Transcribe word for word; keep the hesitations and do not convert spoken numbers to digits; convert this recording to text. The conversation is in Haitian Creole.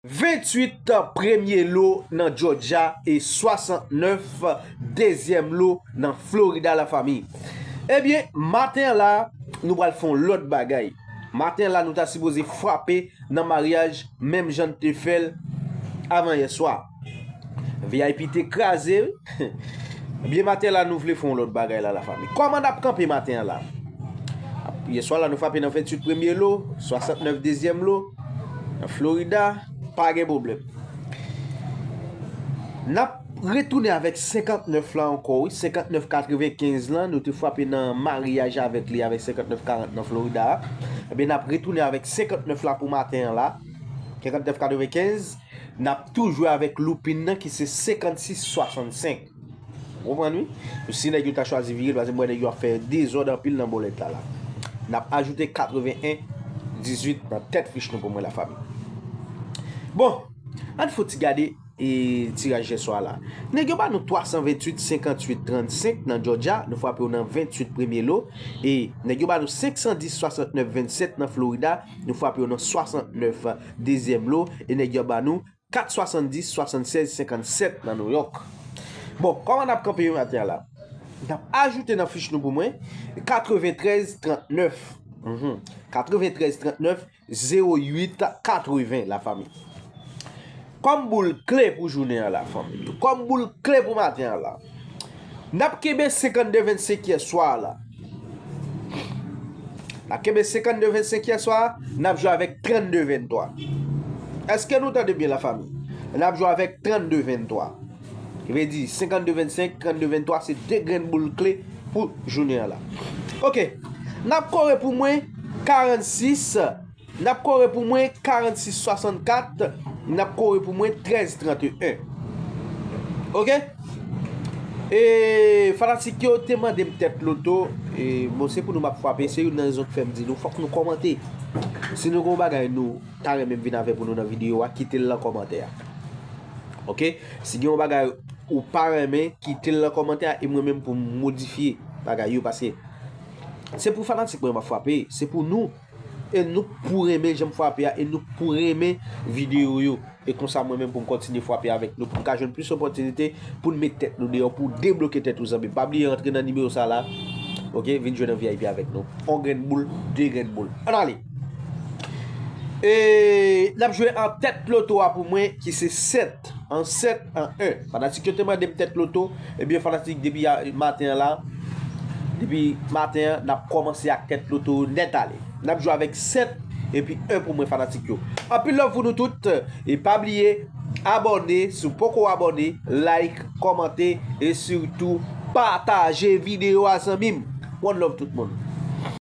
Venntuit premye lo nan Georgia e swasantnèf dezyèm lo nan Florida, lafanmi. Ebyen, maten an la, nou pral fè yon lòt bagay. Maten an la, nou ta sipoze frape nan maryaj, menm jan n te fè l avan yè swa. V I P te kraze, wi. Byen, maten an la, nou vle fè yon lòt bagay la, lafanmi. Kòman n ap kanpe maten an la? Yè swa la, nou frape nan venntuit premye lo, swasantnèf dezyèm lo, nan Florida, pa gen pwoblèm. N ap retounen avèk senkantnèf la ankò, wi, senkantnèf katrevenkenz lan, nou te frape nan maryaj avèk li avèk senkantnèf karant nan Florida a. Ebyen, n ap retounen avèk senkantnèf la pou maten an la, senkantnèf katrevenkenz. N ap tou jwe avèk loupin nan ki se senkannsis swasannsenk. Ou konprann, wi? Si nèg yo ta chwazi vire l, paske m wè nèg yo ap fè dezòd anpil nan bòlèt la, la. N ap ajoute katreven en dizuit nan tèt fich nou pou mwen, lafanmi. Bon, ann fè yon ti gade e tiraj yè swa la. Nèg yo ba nou twa san venntuit senkantuit trannsenk nan Georgia, nou frape yo nan venntuit premye lo. E nèg yo ba nou senk san dis swasantnèf vennsèt nan Florida, nou frape yo nan swasantnèf dezyèm lo. E nèg yo ba nou kat swasanndis swasannsèz senkannsèt nan New York. Bon, kòman n ap kanpe yo maten an la? N ap ajoute nan fich nou pou mwen katreventrèz trannèf. Mhm. Katreventrèz trannèf, zewo uit katreven, lafanmi. Kòm boul kle pou jounen an la, fanmi yo. Kòm boul kle pou maten an la. N ap kenbe senkannde vennsenk yè swa a la. N ap kenbe senkannde vennsenk yè swa a, n ap jwe avèk trannde venntwa. Èske nou tande byen, lafanmi? N ap jwe avèk trannde venntwa. Ki vle di senkannde vennsenk, trannde venntwa, se de grenn boul kle pou jounen an la. Oke. N ap kore pou mwen karannsis, n ap kore pou mwen karannsis swasannkat, n ap kore pou mwen trèz tranteyen. Oke? E fanatik yo te mande m tèt loto, e bon, se pou nou m ap frape, se youn nan rezon k fè m di nou, fòk nou kòmante. Si nou gen yon bagay nou ta renmen m vin avè pou nou nan videyo a, kite l nan kòmantè a. Oke? Si gen yon bagay ou pa renmen, kite l nan kòmantè a, e mwen menm pou m modifye bagay yo, paske se pou fanatik mwen m ap frape, se pou nou. E nou pou renmen jan m frape a, e nou pou renmen videyo yo. E konsa mwen menm pou m kontinye frape avèk nou, pou m ka jwenn plis opòtinite, pou n met tèt nou deyò, pou debloke tèt ou, zanmi. Pa bliye rantre nan nimewo sa la. Oke, vin jwe nan V I P avèk nou. On grenn boul, de grenn boul. Ann ale. E n ap jwe an tèt loto a pou mwen, ki se sèt. An sèt, an en. Fanatik yo te mande m tèt loto. Ebyen, fanatik, depi a, maten an la, depi maten an, n ap kòmanse ak tèt loto nèt ale. N ap jwe avèk sèt epi en pou mwen, fanatik yo. Anpil love pou nou tout. E pa bliye, abòne si w poko abòne, like, kòmante e sitou pataje videyo a, zanmi m. One love tout moun.